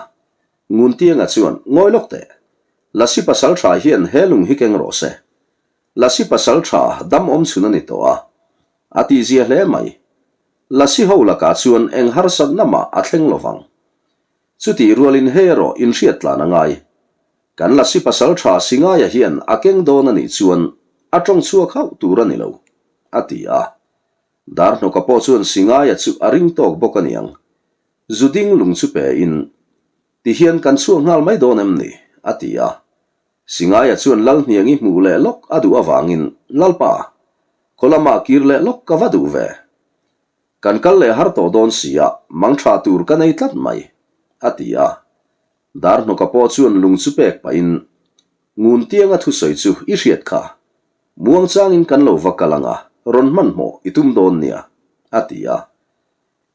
Nguntianga chuan, Ngawi lawk teh. Lasi pasal tha hian he lung hi keng rawh se. Lasi pasal tha dam awm chhun a ni tawh a. A tihzia hle mai. Lasi ho lakah chuan eng harsatna mah a thleng lovang. Chutih rualin hei erawh inhriat tlan a ngai. Kan Lasi pasal tha Singaia hian a keng dawn a nih chuan a tawng chhuak hauh tur a ni lo, a ti a. Darhnawka pawh chuan Singaia chu a ring tawk bawk a niang. Zu ding lung chu pe in, Ti hian kan chhuak nghal mai dawn em ni? a ti a. Singaia chuan Lalhniangi hmuh leh lawk a duh avangin, Lalpa, khaw lamah kir leh lawk ka va duh ve. Kan kal leh har tawh dawn si a, mang tha tur ka nei tlat mai, a ti a. Darhnawka pawh chuan lung chu pek pahin, Nguntianga thusawi chu i hriat kha. Muangchangin kan lo va kal ang a, rawn hmanhmawh i tum dawn nia, a ti a.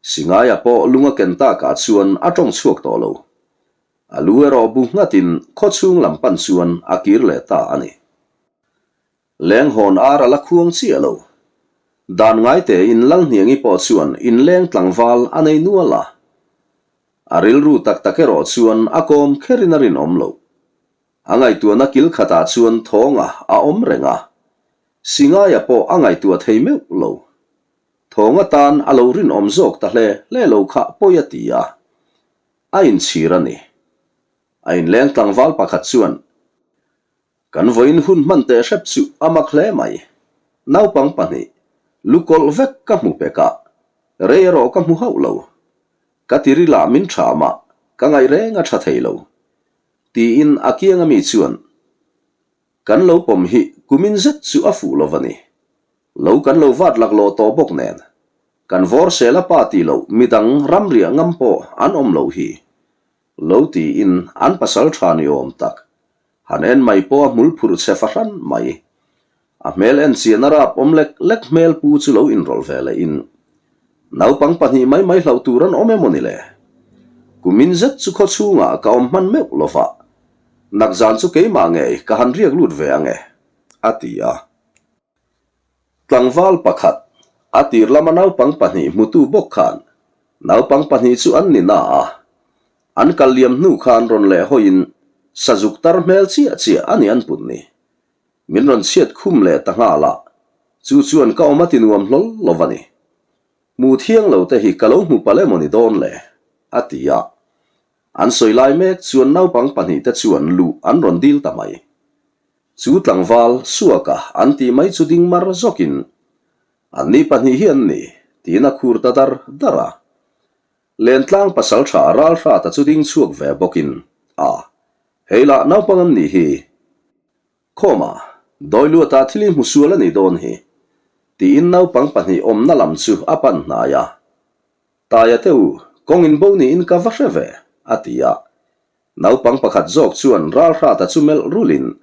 Singaia pawh lung a ken takah chuan a tawng chhuak tawh lo. A lu erawh bu nghatin khaw chhung lam pan chuan a kir leh ta a ni. Lenghawn ar a la khuang chiah lo. Dan ngai tein Lalhniangi pawh chuan inleng tlangval a nei nual a. A rilru tak tak erawh chuan a kawm kherin a rinawm loh. A ngaihtuahna kil khatah chuan thawnga a awm reng a, Singaia pawh a ngaihtuah thei meuh lo. Thawng atan a lo rinawm zawk ta hle hle lo kha pawi a ti a, a inchhir a ni. A inleng tlangval pakhat chuan, Kan vawiin hun hman teh hrep chu a mak hle mai. Naupang pahnih, lukawlh vek ka hmu pek a, rei erawh ka hmu hauh lo. Ka tiri lah min tha mah, ka ngaih reng a tha thei lo. Tiin a kianga mi chuan, Kan lo pawm hi kumin zet chu a fuh lo va ni. Lo kan lo vat laklawh tawh bawk nen, kan vawr sel a pa tih loh midang ramriah ngam pawh an awm loh hi. Lo tiin an pasal tha ni awm tak Han en mai pawh a hmul phurh che fahran mai. A hmel en chian a rap awm lek lek hmel pu chu lo inrawlh ve leh in naupang pahnih mai mai hlauh tur an awm emaw ni le? Kumin zet chu khaw chhungah ka awm hman meuh lo va, nakzan chu keimah ngei ka han riak lut ve ang e, a ti a. Tlangval pakhat, a tir lama naupang pahnih hmutu bawk khan naupang pahnih chu an ni na a, an kal liam hnu khan rawn leh hawiin sazuk tar hmel chiah chiah a ni an put ni. Min rawn chhiat khum leh ta nghal a, chu chuan ka awm a ti nuam hlawl lo va ni. Hmu thiang lo te hi ka lo hmu palh emaw ni dawn le? a ti a. An sawi lai mek chuan naupang pahnih te chuan luh an rawn dil ta mai. Chu tlangval Suaka an tih mai chu ding mar zawkin, An ni pahnih hi an ni, tiin a khur ta dar dar a. Lentlang pasal tha Ralhrata chu ding chhuak ve bawkin, A, hei lah naupang an nih hi. Khawma, Dawiluata thil i hmu sual a nih dawn hi, tiin naupang pahnih awmna lam chu a pan hnai a. Taia te u, kawng in bo niin ka va hre ve, a ti a. Naupang pakhat zawk chuan Ralhrata chu melh rulin,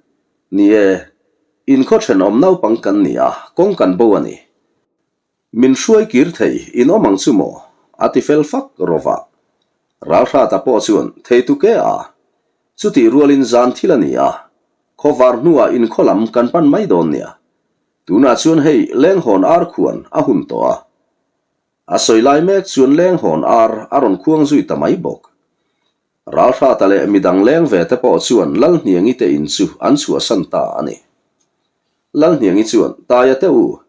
Ni e, in khaw thenawm naupang kan ni a, kawng kan bo a ni. Min hruai kir thei in awm ang chu maw? a ti fel fak rawh a. Ralhrata pawh chuan, Thei tu ke a? Chutih rualin zan thil a ni a, khawvar hnuah in khaw lam kan pan mai dawn nia. Tunah chuan hei lenghawn ar khuan a hun tawh a. A sawi lai mek chuan lenghawn ar a rawn khuang zui ta mai bawk. Ralhrata leh midang leng ve te pawh chuan Lalhniangi te in chu an chhuahsan ta a ni. Lalhniangi chuan, Taia te u,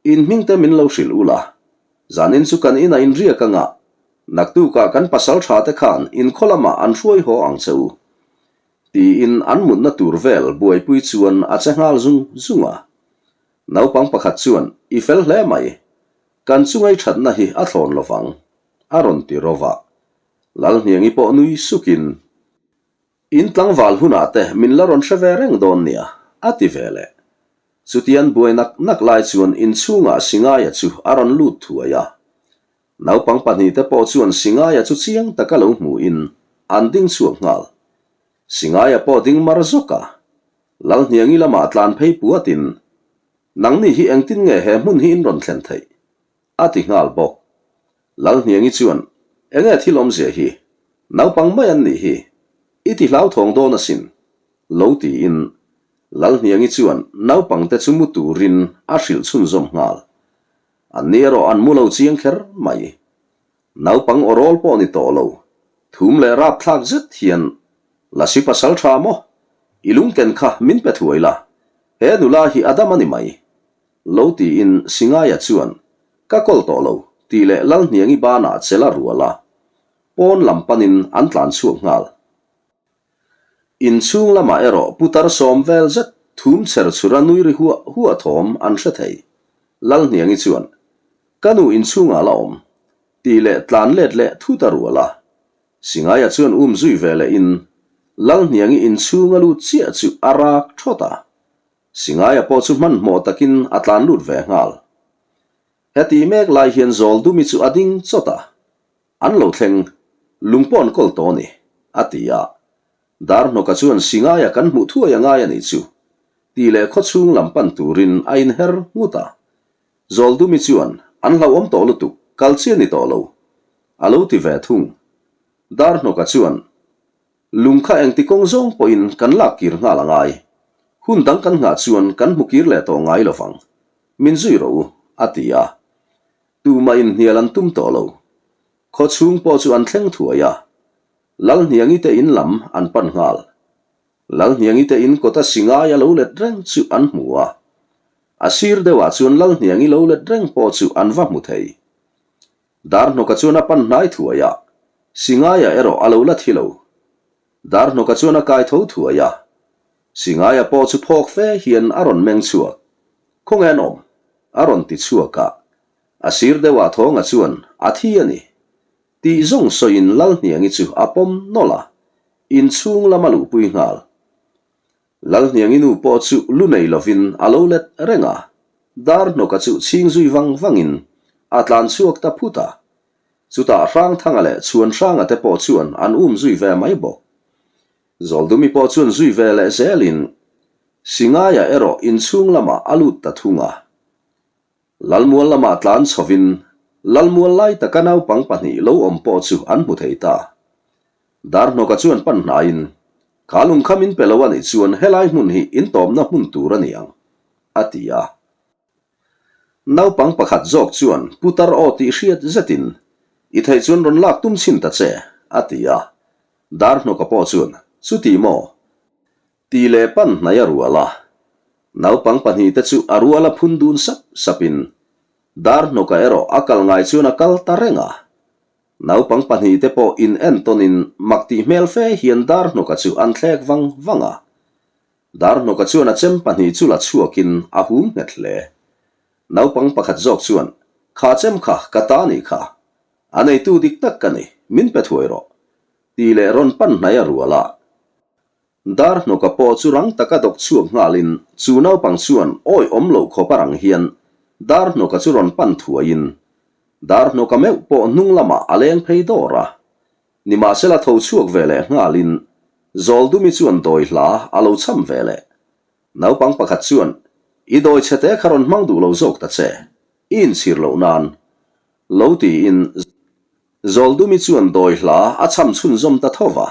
in hming te min lo hrilh ula, zanin chu kan inah in riak anga, naktukah kan pasal tha te khan in khaw lamah an hruai haw ang che u. Tiin an mutna tur vel buaipui chuan a che nghal zung zung a. Naupang pakhat chuan, I fel hle mai, kan chungai thatna hi a thlawn lovang, a rawn ti ro va. Lalhniangi pawh nui sukin, In tlangval hunah te min la rawn hre ve reng dawn nia, a ti ve leh. Chutian buai nak nak lai chuan inchhungah Singaia chu a rawn lut thuai a. Naupang pahnihte pawh chuan Singaia chu chiang taka lo hmuhin an ding chhuak nghal. Singaia pawh ding mar zawk a. Lalhniangi lamah tlan phei puatin, Nangni hi engtin nge he hmun hi in rawn thlen theih? A ti nghal bawk. Lalhniangi chuan, Enge thil awmzia hi? Naupang mai an nih hi. I ti hlauthawng dawn asin. Lo tiin Lalhniangi chuan naupangte chu mu turin a hrilh chhunzawm nghal. Anni erawh an mu lo chiang kher mai. Naupang awrawl pawh ni tawh lo. Thum leh rapthlak zet hian, Lasi pasal tha maw? I lungken kha min pe thuai la. He nula hi a dam a ni mai. Lo tiin Singaia chuan, Ka kawl tawh lo, tih leh Lalhniangi banah chel a rual a, pawn lam panin an tlan chhuak nghal. Inchhung lamah erawh putar sawm vel zet thum chher chhura nui ri huah huah thawm an hre thei. Lalhniangi chuan, Ka nu inchhungah la awm, tih leh tlan let leh thut a rual a. Singaia chuan um zui ve lehin Lalhniangi inchhung a lut chiah chu a rak thawt a. Singaia pawh chu hmanhmawh takin a tlan lut ve nghal. Heti mek lai hian Zawldumi chu a ding chawt a, An lo thleng, lung pawh an kawl tawh a ni, a ti a. Darhnawka chuan Singaia kan hmuh thuai a ngai a nih chu, tih leh khawchhung lam pan turin a inher nghut a. Zawldumi chuan, An hlauhawm tawh lutuk, kal chi a ni tawh lo, a lo ti ve thung. Darhnawka chuan, Lung kha engti kawng zawng pawhin kan lak kir nghal a ngai. Hun dang kan nghah chuan kan hmu kir leh tawh ngai lovang. Min zui rawh u, a ti a. Tumah inhnial an tum tawh lo. Khaw chhung pawh chu an thleng thuai a. Lalhniangi te in lam an pan nghal. Lalhniangi te in kawta Singai a lo let reng chu an hmu a. A sir deuhah chuan Lalhniangi lo let reng pawh chu an va hmu thei. Darhnawka chuan a pan hnai thuai a, Singaia erawh a lo la thi lo. Darhnawka chuan a kai tho thuai a, Singaia pawh chu phawk fe hian a rawn meng chhuak. Khawnge an awm? a rawn ti chhuak a. A sir deuhah Thawnga chuan a thi a ni. Tih zawng sawiin Lalhniangi chu a pawm nawlh a, inchhung lam a luhpui nghal. Lalhniangi nu pawh chu lu nei lovin a lo let reng a, Darhnawka chu chhing zui vang vangin a tlan chhuak ta phut a. Chutah Hrangthanga leh Chhuanhranga te pawh chuan an um zui ve mai bawk. Zawldumi pawh chuan zui ve leh zelin Singaia erawh inchhung lamah a lut ta thung a. Lalmual lamah tlan chhovin Lalmual lai taka naupang pahnih lo awm pawh chu an hmu thei ta. Darhnawka chuan pan hnaiin, Kha lungkha min pe lo a nih chuan helai hmun hi intawmna hmun tur a ni ang, a ti a. Naupang pakhat zawk chuan putar aw tih hriat zetin, I theih chuan rawn lak tum chhin ta che, a ti a. Darhnawka pawh chuan, Chuti maw? Ti leh pan hnai a rual a. Naupang pahnihte chu a rual a phun dun sap sapin, Darhnawka erawh a kal ngai chuan a kal ta reng a. Naupang pahnihte pawh in entawnin mak tih hmel fe hian Darhnawka chu an thlek vang vang a. Darhnawka chuan a chem pahnih chu la chhuakin a hum nghet hle. Naupang pakhat zawk chuan, Kha chem kha ka ta nih kha. A neitu dik tak ka ni, min pe thuai rawh. Ti leh rawn pan hnai a rual a. Darhnawka pawh chu rang taka dawk chhuak nghalin chu naupang chuan awi awm loh khawp a rang hian Darhnawka chu rawn pan thuaiin Darhnawka meuh pawh hnung lamah a leng phei dawr a. Nimahsela tho chhuak ve leh nghalin Zawldumi chuan dawi hla a lo cham ve leh. Naupang pakhat chuan, I dawi chhete kha rawn hmang duh lo zawk ta che, i inchhir loh nan. Lo tiin Zawldumi chuan dawi hla a cham chhunzawm ta tho va.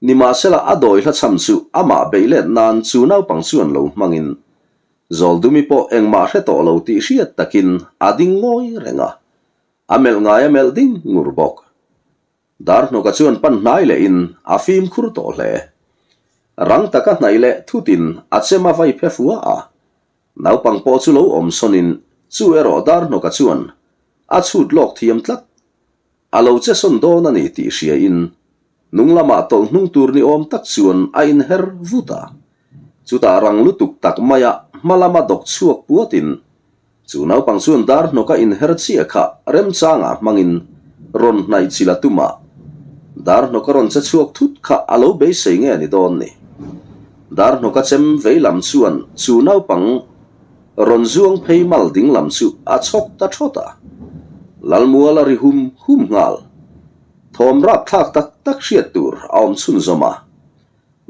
Nimahsela a dawi hla cham chu amah beih let nan chu naupang chuan lo hmangin Zawldumi pawh engmah hre tawh lo tih hriat takin a ding ngawi reng a, a melh ngai a melh ding ngur bawk. Darhnawka chuan pan hnai lehin a fimkhur tawh hle. Rang taka hnaih leh thutin a chem a vai phe fua a, naupang pawh chu lo awm sawnin chu erawh Darhnawka chuan a chhut lawk thiam tlat. A lo che sawn dawn a ni tih hriain hnung lamah tawlh hnung tur ni awm tak chuan a inher vut a. Chutah rang lutuk tak maia hma lama dawk chhuak puatin chu naupang chuan dar hnawka inher chiah kha remchangah hmangin rawn hnaih chilh a tum a. Dar hnawka rawn che chhuak thut kha a lo beisei nge ni dawn ni. Dar hnawka chem vei lam chuan chu naupang Rawn zuang phei mal ding lam chu a chhawk ta thawt a, Lalmual a ri hum hum nghal. Thawm rapthlak tak tak hriat tur a awm chhunzawm a.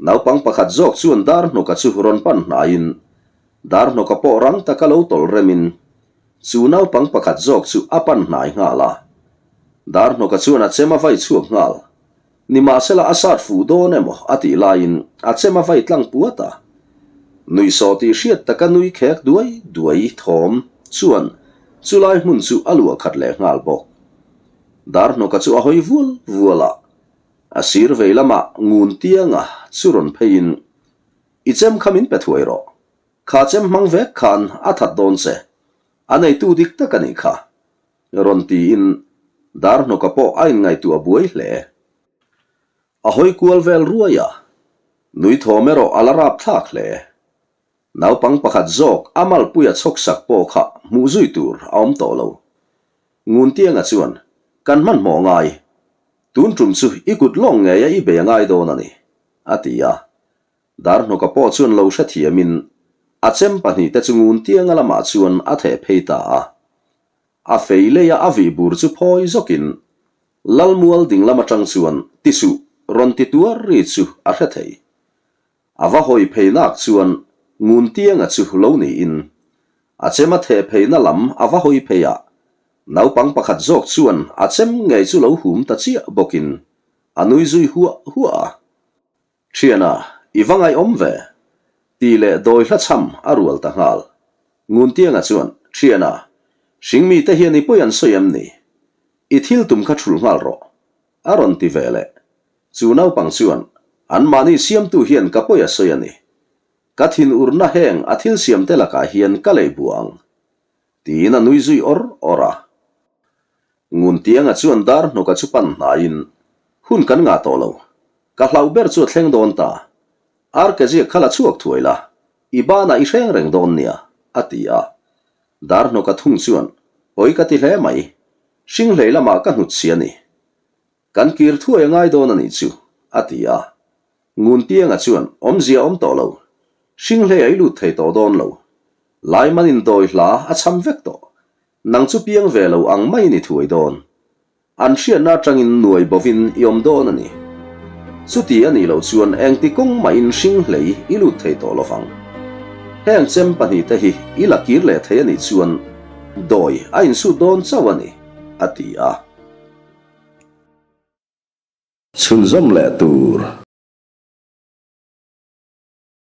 Naupang pakhat zawk chuan Darhnawka chu rawn pan hnaiin, Darhnawka pawh rang taka lo tawlh remin, chu naupang pakhat zawk chu a pan hnai nghal a. Darhnawka chuan a chem a vai chhuak nghal. Nimahsela a sat fuh dawn emaw a tih laiin a chem a vai tlang puat a. Nuihsawh tih hriat taka nui khek duai duai thawm chuan chulai hmun chu a luah khat leh nghal bawk. Darhnawka chu a hawi vual vual a, a sir vei lamah ngun tianga chu rawn pheiin, I chem kha min pe thuai rawh. Kha chem hmang vek khan a that dawn che. A neitu dik tak a nih kha. Rawn tiin Darhnawka pawh a inngaihtuah buai hle. A hawi kual vel ruai a, nui thawm erawh a la rap thlak hle. Naupang pakhat zawk a malpuia chhawk sak pawh kha hmuh zui tur a awm tawh lo. Nguntianga chuan, Kan hmanhmawh ngai. Tun tum chu i kut lawng ngeia i bei a ngai dawn a ni, a ti a. Darhnawka pawh chuan lo hrethiamin a chem pahnihte chu Nguntianga lamah chuan a theh phei ta a. A fei leia a vih bur chu phawi zawkin Lalmual ding lam atang chuan ti suh rawn ti tuar ri chu a hre thei. A va hawi phei nak chuan Nguntianga chu lo niin a chem a theh pheina lam a va hawi phei a, naupang pakhat zawk chuan a chem ngei chu lo hum ta chiah bawkin a nui zui huah huah a. Thiana, i va ngaihawm ve? Tih leh dawi hla chham a rual ta nghal. Nguntianga chuan, Thiana, hringmite hian i pawi an sawi em ni? I thil tum kha thulh nghal rawh, a rawn ti ve leh. Chu naupang chuan, Anmahni siamtu hian ka pawi a sawi a ni. Ka thin urna heng a thil siamte lakah hian ka lei bua ang. Tiin a nui zui awr awr a. Nguntianga chuan dar hnawka chu pan hnaiin, Hun kan ngah tawh lo. Ka hlauh ber chu a thleng dawn ta. Arkeziak kha la chhuak thuai la, i banah i hreng reng dawn nia, a ti a. Dar hnawka thung chuan, Pawi ka ti hle mai. Hringhlei lamah ka hnut si a ni. Kan kir thuai a ngai dawn a nih chu, a ti a. Nguntianga chuan, Awmzia awm tawh lo. Hringhlei a i lut thei tawh dawn lo. Laiman in dawi hla a cham vek tawh. Nang chu piang ve lo ang maiin i thuai dawn. An hriatna atangin nuai bovin i awm dawn a ni. Chuti a nih loh chuan engti kawng mahin hringhlei i lut thei tawh lovang. Heng chem pahnihte hi i la kir leh thei a nih chuan dawi a insut dawn chauh a ni, a ti a. Chhunzawm leh tur.